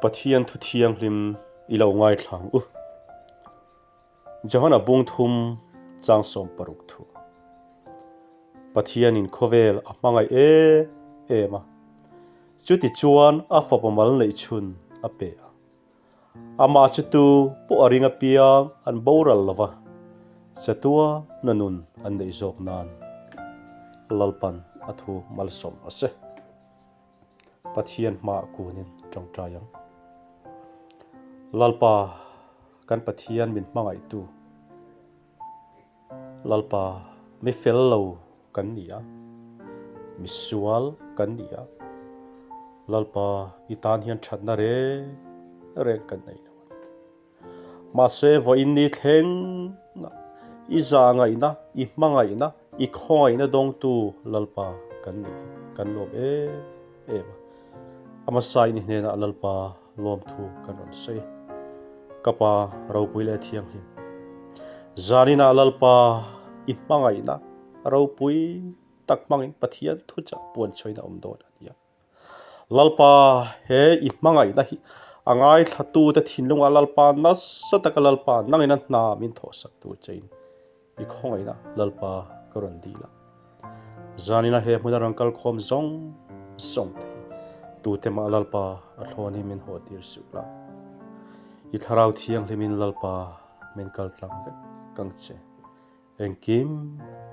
Pathian thu thianghlim i lo ngaithla ang u. Johana bung thum chang 16 thu. Pathianin khawvel a hmangaih em em a, chuti chuan a fapa mal neih chhun a pe a. Amah chu tu pawh a ring apiang an boral lo va, chatua na nun an neih zawk nan Lalpan a thu malsawm a se. Pathian hmaah kunin tawngtai ang. Lalpa, kan Pathian min hmangaihtu, Lalpa, mi fel lo kan ni a, mi sual kan ni a, Lalpa, i tan hian thatna reng reng kan nei lo a ni. Mahse, vawiin ni thleng i zahngaihna, i hmangaihna, i khawngaihna dawngtu Lalpa kan nih hi kan lawm em em a. A hmasa in i hnenah Lalpa lawmthu kan rawn sawi. Ka Pa ropui leh thianghlim, zaninah Lalpa i hmangaihna ropui tak hmangin Pathian thuchah puanchhuain a awm dawn a ni a. Lalpa, he i hmangaihna hi a ngaithlatute thinlungah Lalpa nasa taka Lalpa nangin a hna min thawhsak tur chein i khawngaihna Lalpa ka rawn dil a. Zanina he hmuna rawn kal khawm zawng zawng te hi tute mah Lalpa a thlawn hi min haw tir suh la. I thlarau thianghlimin Lalpa min kal tlang vek ang che. Engkim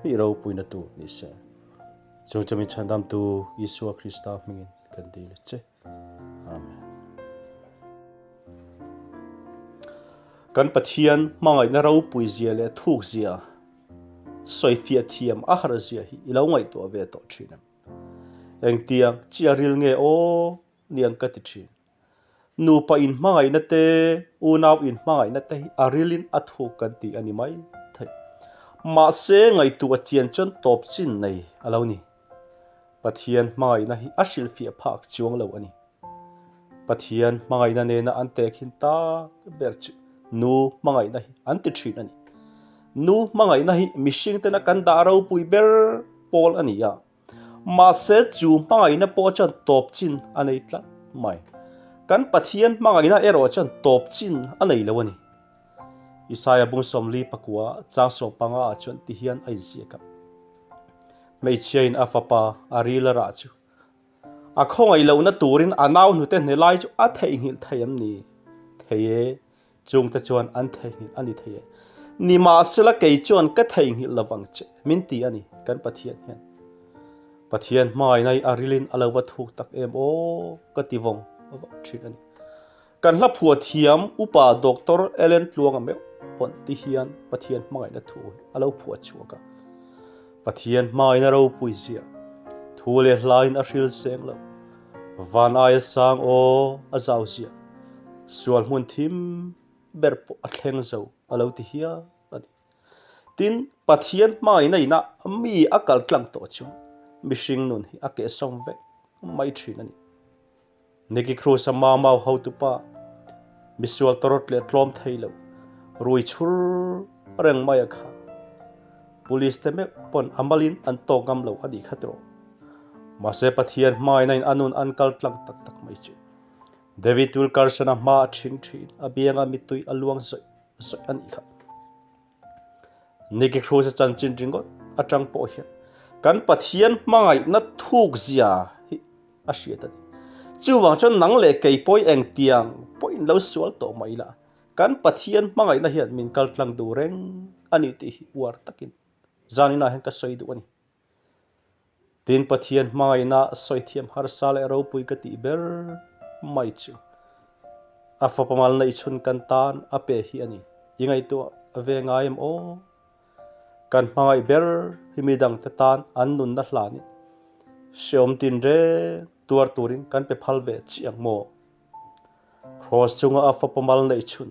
hi ropuina tur ni se. Chung chu min chhandamtu Isua Krista hmingin kan dil a che. Amen. Kan Pathian hmangaihna ropui zia leh thuk zia sawifiah thiam a har zia hi i lo ngaihtuah ve tawh thin em? Engtiang chiah ril nge aw niang ka ti thin. Nupa inhmangaihna te, unau inhmangaihna te hi a rilin a thuk kan tih a ni mai thei. Mahse, ngaihtuah chian chuan tawp chin nei a lo ni. Pathian hmangaihna hi a hrilhfiah phak chuang lo a ni. Pathian hmangaihna nena an tehkhin tak ber chu nu hmangaihna hi an ti thin a ni. Nu hmangaihna hi mihring tena kan dah ropui ber pawl a ni a. Mahse chu hmangaihna pawh chuan tawp chin a nei tlat mai. Kan Pathian hmangaihna erawh chuan tawp chin a nei lo a ni. Isaia bung 44 chang 15 ah chuan ti hian a inziak a, Hmeichhiain a fapa a ril a rah chu a khawngaih lohna turin a nau hnute hne lai chu a theihnghilh thei em ni? Thei e, Chungte chuan an theihnghilh a ni thei e. Nimahsela kei chuan ka theihnghilh lovang che, min ti a ni, kan Pathian hian. Pathian hmangaihna hi a rilin a lo va thuk tak em aw, ka ti vawng vawng thin a ni. Kan hla phuah thiam upa Doctor Ellen Tluanga meuh pawn ti hian Pathian hmangaihna thu hi a lo phuah chhuak a. Pathian hmangaihna ropui zia, thu leh hlain a hril seng lo. Van aia sang aw a zau ziah. Sual hmun thim ber pawh a thleng zo a lo ti hial a ni. Tin, Pathian hmangaihna inah mi a kal tlang tawh chuan mihring nun hi a kehsawm vek mai thin a ni. Nicky Cruz-a mamau hotupa, misual tawrawt leh tlawm thei lo, rui chhur reng mai a kha. Police te meuh pawn a malin an tawk ngam lo a nih kha tiraw. Mahse Pathian hmaina in a nun an kal tlang tak tak mai chu. David Wilkerson-a hma a ṭhing ṭhin, a bianga mittui a luang zawih zawih a nih kha. Nicky Cruz-a chanchin ringawt aṭang pawh hian kan Pathian hmangaihna thuk zia hi a hriat a ni. Chuvang chuan nang leh kei pawh engtiang pawhin lo sual tawh mai ila, kan Pathian hmangaihna hian min kal tlang duh reng a ni tih hi uar takin zaninah hian ka sawi duh a ni. Tin, Pathian hmangaihna sawi thiam harsa leh ropui ka tih ber mai chu a fapa mal neih chhun kan tan a pe hi a ni. I ngaihtuah ve ngai em aw? Kan hmangaih ber hi mi dangte tan an nunna hlanin hreawm tinreng tuar turin kan pe phal ve chiang maw? Kraws chunga a fapa mal neih chhun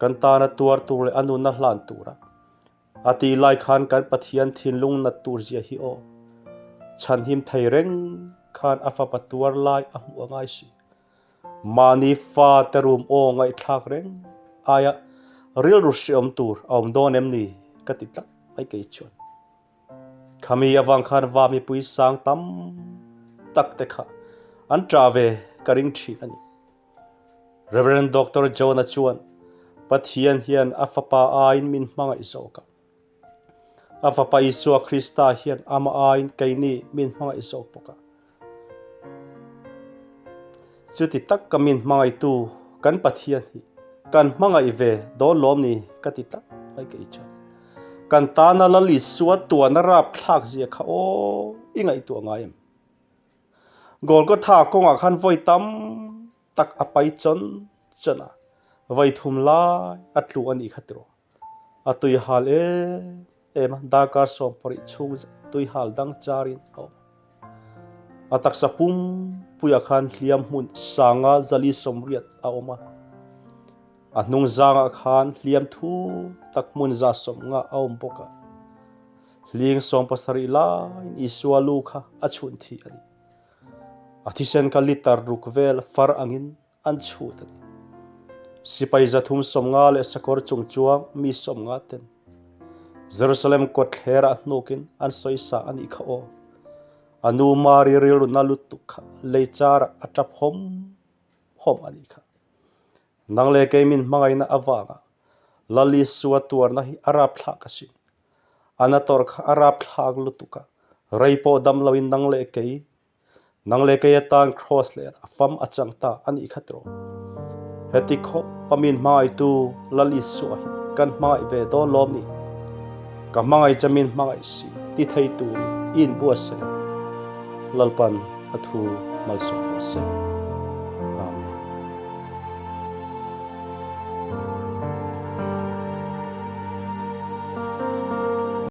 kan tana tuar tur leh a nunna hlan tura A ti lai khan kan Pathian thinlung nat tur zia hi aw. Chhanhim thei reng khan a fapa tuar lai a hmuh a ngai si. Mahni fa te rum aw ngaihthlak reng aia rilru hreawm tur a awm dawn em ni ka ti tlat mai kei chuan. Khami avang khan va mipui sang tam tak te kha an ṭah ve ka ring ṭhin a ni. Rev. Doctor John-a chuan, Pathian hian a Fapa aiin min hmangaih zawk a. A Fapa Isua Krista hian amah aiin keini min hmangaih zawk bawk a. Chuti tak ka min hmangaihtu kan Pathian hi kan hmangaih ve dawn lawm ni ka ti tak mai kei chuan. Kan tana Lal Isua tuana rapthlak zia kha aw i ngaihtuah ngai em? Golgotha kawngah khan vawi tam tak a pai chawn chawn a, vawi thum lai a tlu a nih kha tiraw. A tui hal em em a, darkar 70 chhung zet tui hal dang charin a awm. A taksa pum puiah khan hliam hmun sanga zali 80 a awm a, a hnung zangah khan hliam thu tak hmun 150 a awm bawk a. Hling 70 laiin Isua lu kha a chhun thi a ni. A thisen kha litre ruk vel far angin an chhut a ni. Sipai 350 leh sakawr chung chuang mi 50 ten Jerusalem kawtthlerah hnukin an sawisa a nih kha aw. A nu Mari rilru na lutuk kha lei charah a tap hawm hawm a nih kha. Nang leh kei min hmangaihna avanga Lal Isua tuarna hi a rapthlak asin. A na tawrh kha a rapthlak lutuk a, rei pawh dam loin nang leh kei Nang leh kei atan Kraws leh a fam a chang ta a nih kha tiraw. Heti khawp a min hmangaihtu Lal Isua hi kan hmangaih ve dawn lawm ni? Ka hmangaih che min hmangaih si ti thei turin i inbuatsaih ang. Lalpan a thu malsawm rawh se.